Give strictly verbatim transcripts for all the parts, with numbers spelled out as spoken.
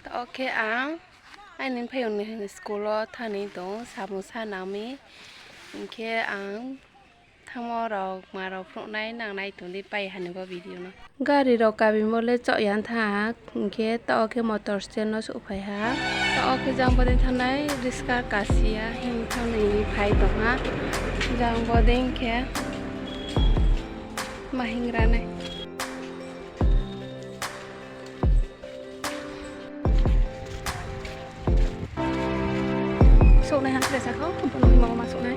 Taoh khe ang aini mphaiyong ni school wo thanng ni tong, samosa nang mi. Hing khe ang thanngmo rao, kma rao phnuhnai nangnai tong di pai ha ni bo video no. Gari rao kabimo le chaoh ya thanng, hing khe taoh khe motor stand no souhphai ha. Taoh khe jang bodei thanngnai riska kasi ya hing thanng ni phai tong ha. Jang bodei khe ma hingra nai. Souhnai ha, tre sa kho, bo no ma ma souhnai.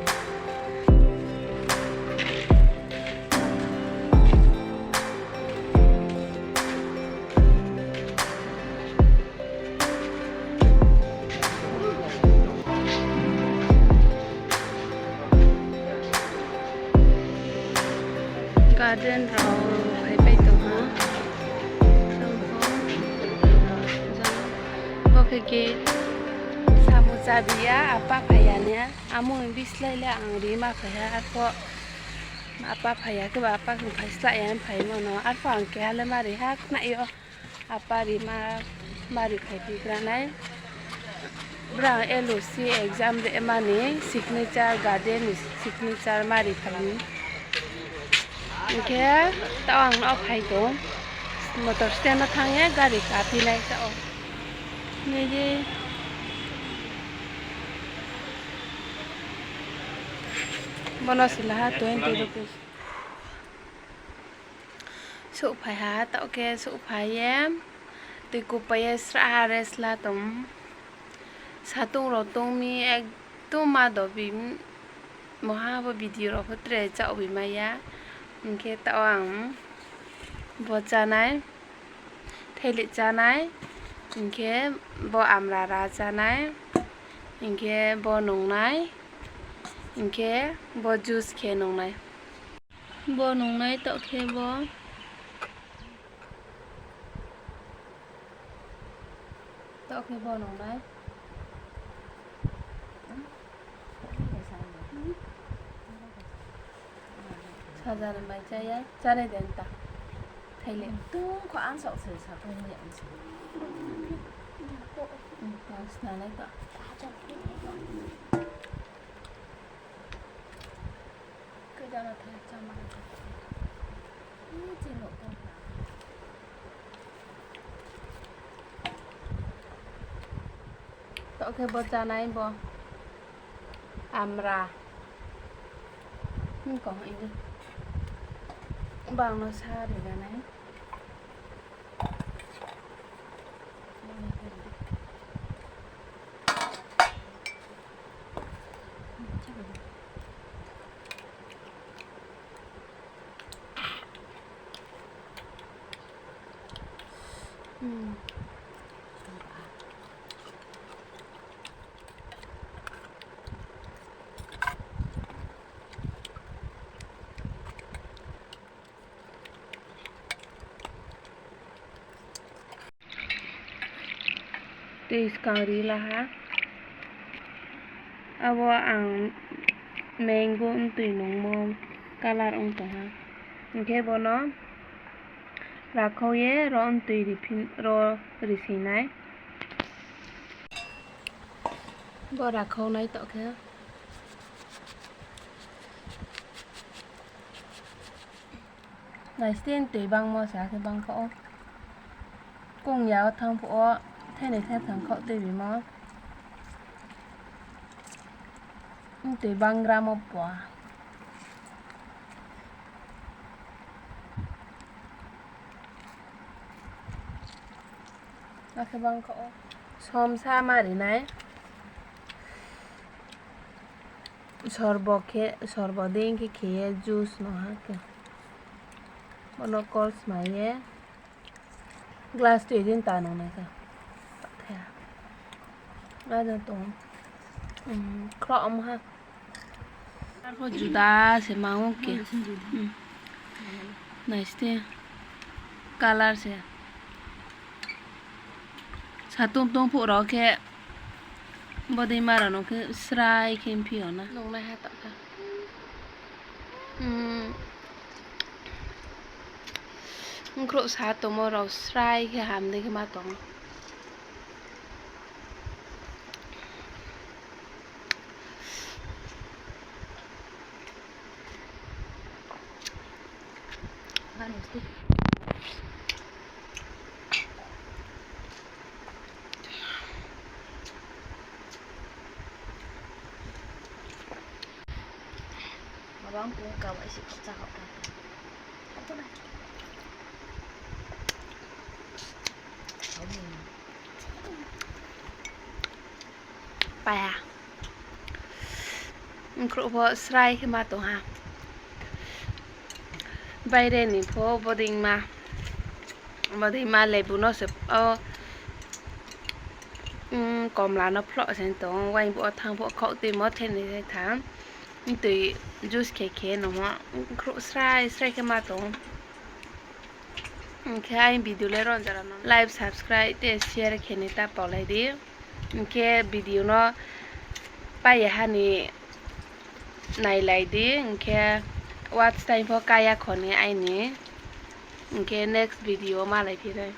Garden rao phaipai tong ha. Bo khe gate, samung chabi ya, apa phai ya ni. Amo ni bislái le ang rima phai ha, arphuh apa phai ya khe ba apa khe phai slái ya phaimo no. Arphuh ang keha le mari ha khnai yo. Apa rima mari phai phi gra nai. Brang L O C exam rema ni signature, guardian ni signature mari phai ni. Hing khe taoh ang no phai tong. Motor stand no thanng ye gari kaphi nai taoh. Nai di. Bo no sila ha twenty rupees. Souhphai ha, taoh khe souhphai ye, tui kupai ye srah ha, rest la tong. Satung rao tong mi ekdom ma do bi, moha bo video rao pho tre chaoh bi mai ya. Hing khe taoh ang bo chánai, thailih chánai, hing khe bo amra ra chánai, hing khe bo nungnai, hing khe bo juice khe nungnai. Bo nungnai taoh khe bo. Taoh khe bo nungnai. Saja ni mai chá ya, chánai de ta. Thailih. Tong kho ansa se sa tong ya se. Ang snanai to. Taoh khe bo chánai bo. Amra. Hing kong ini. Bang no sa ri ganai. Tui skang ri la ha. Abo ang mango mtui nungmo colour ong tong ha. Hing khe bo no rakhau ye ro mtui ro risi nai. Bo rakhau nai taoh khe. Nai stin tui bangmo sa khe bang kho ou. Kong ya wo thanng phuh wo thainai thaitham khaoh tui bimo. Tui bangramo pua. Akhe bang kho ou. Somsa ma ri nai. Sorbo khe, sorbo dei khe khe ye juice no ha khe. Bono cold smai ye. Glass tui din ta nung nai khe. Ada tong. Khroh om ha. Arphuh juda se ma ong khe. Nai site. Colour se. Satung tong phuh rao khe. Bodei ma rao no khe srai khe phi yo na. Nung nai ha taoh khe. Bkhrouh sa tongmo rao srai khe ham dei khe ma tong. Mabang pung ka wai si khakcha khakcha. Paiha. Bkhrouh pho srai khe ma tong ha. Baire ni pho bodei ma, bodei ma lebu no se, o, komla no phloh se tong, waing bo thanng pho khaoh tuimo the ni se tha. Toi juice khe khe nungmo, bkhrouh srai srai khe ma tong. Hing khe aini video le ronjara no like, subscribe tei share khe ni ta paulai di. Hing khe video no pai ya ha ni nailai di, hing khe watch time pho kaya kho ni aini. Hing khe next video malaiphi nai.